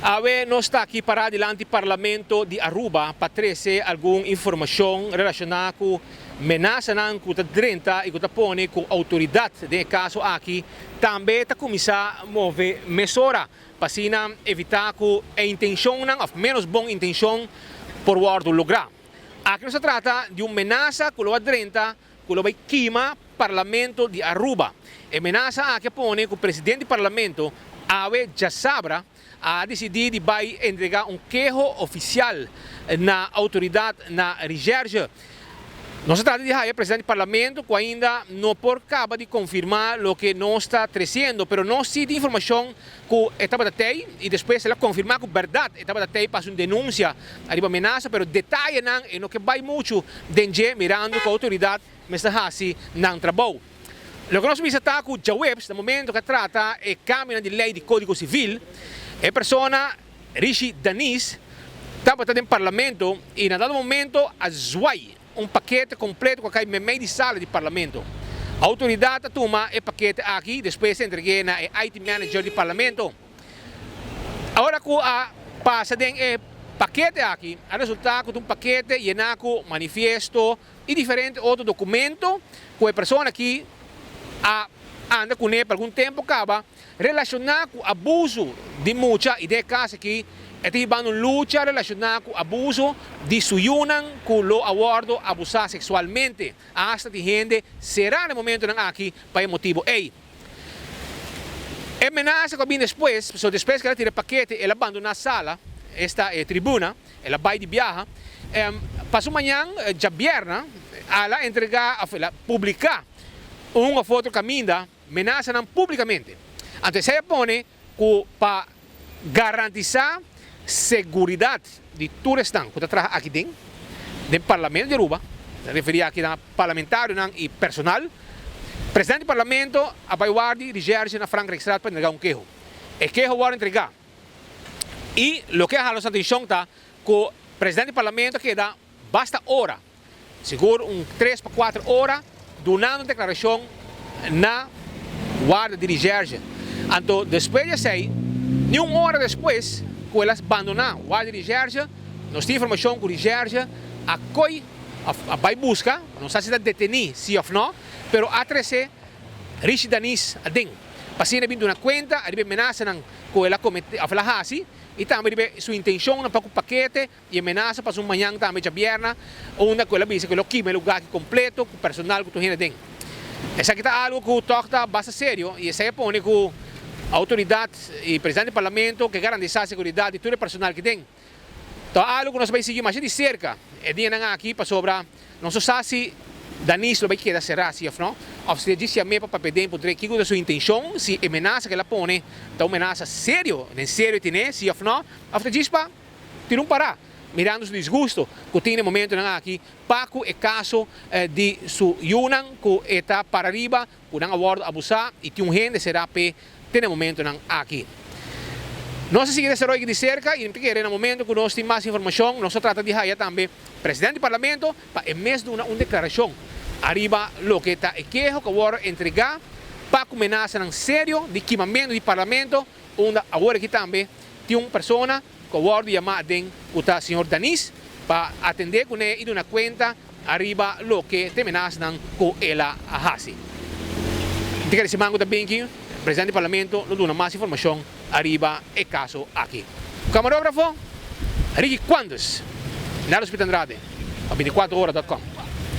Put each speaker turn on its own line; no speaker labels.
Awe nos ta aki pará dilanti Parlamento di Aruba pa trese algun informashon relashoná ku menasanan ku ta drenta i ku ta pone ku outoridat den e kaso aki tambe ta kuminsá move mesora pa asina evitá ku e intenshonnan òf ménos bon intenshon por wòrdu lográ. Aki nos ta trata di un menasa ku lo a drenta ku lo bai kima Parlamento di Aruba. E menasa aki a pone ku presidente di Parlamento awe djasabra a disidí di bai entregá un keho ofisial na outoridat na Recherche. Nos a trata di haya presidente di Parlamento ku ainda no por kaba di konfirmá loke nos ta tresiendo, pero nos si tin informashon ku e tabata tei i despues el a konfirmá ku bèrdat e tabata tei pa hasi un denunsia ariba menasa, pero detayenan e no ke bai muchu den dje mirando ku outoridat mester hasi nan trabou. Loke nos bisa ta ku djaweps na momento ku a trata e kambionan di lei di Kódigo Sivil, e persona Rishi Danis tabata den Parlamento i na dado momento a zwai un pakete kompleto ku a kai meimei di sala di Parlamento. Outoridat a tuma e pakete aki despues a entreg'é na e IT manager di Parlamento. Ora ku a pasa den e pakete aki a resultá ku ta un pakete yená ku manifiesto, i diferente otro documento cu e persona aki a anda cune pa algun tempo caba relaciona cu abuso di mucha y den e caso aki e ta hibando un lucha relaciona cu abuso di su yunan cu lo a wordo abusa sexualmente hasta tin hende cera na e momentonan aki pa e motibo ey. E menasa cu a bin despues, pasobra despues cu el a tira e pakete el a bandona sala, esta e tribuna, El a bai di biaha. Pa su mañan, djabierna, al a entregá òf el a publiká un òf otro kaminda menasanan públikamente. Anto esei a pone ku pa garantisá seguridat di tur esnan ku ta traha aki den den Parlamento di Aruba, ta referí aki na parlamentarionan i personal, presidente di Parlamento a bai wardi Recherche na Frankrijkstraat pa entregá un keho. E keho wòrdu entregá. I loke a hala nos atenshon ta ku presidente di parlamento a keda basta ora, sigur un tres pa kuater ora, dunando un deklarashon na warda di recherche. Anto despues di esei, ni un ora despues ku el a bandoná warda di recherche, nos tin informashon ku recherche a koi òf a bai buska, no sa si ta detení si òf no, pero a trese Rishi Danis aden. Pa asina e bin duna kuenta riba e menasanan ku el a komete òf el a hasi i tambe riba su intenshonnan pa ku pakete i e menasa pa su mañan tambe djabièrna unda ku el a bisa ku e lo kima e lugá aki kompleto ku personal ku tur hende den. Esaki ta algu ku tòg ta basta serio i esei a pone ku outoridat i presidente di parlamento ke garantisa seguridat di tur e personal ki den. Ta algu ku nos a bai sigui masha di serka e dianan aki pasobra nos no sa si Danis lo bai keda será si òf no, òf si ta djis yam'é pa papia den puntr'é kiko ta su intenshon, si e menasa ku el a pone ta un menasa serio, den serio e tin'é si òf no, òf ta djis pa tira un pará mirando su disgusto ku tin na e momentonan aki pa ku e kaso di su yunan ku e ta para riba ku nan a wòrdu abusá i tin un hende será p'e te na e momentonan aki. Nos a sigui desaroyo di serka i mi ta kere na momento ku nos tin mas informashon nos ta trata di haya tambe presidente di parlamento pa e mes duna un deklarashon ariba loke ta e keho ku a wòrdu entregá pa ku menasanan serio di kimamentu di parlamento unda awor aki tambe tin un persona ku a wòrdu yamá aden ku ta señor Danis pa atendé kuné i duna kuenta ariba loke ta e menasnan ku el a hasi. Mi ta kere siman ku ta binki, presidente di parlamento lo duna mas informashon ariba e kaso aki. Kamarógrafo, Ricky Quandes, Nelson Pita Andrade, pa bintikuatro ora dòt kòm.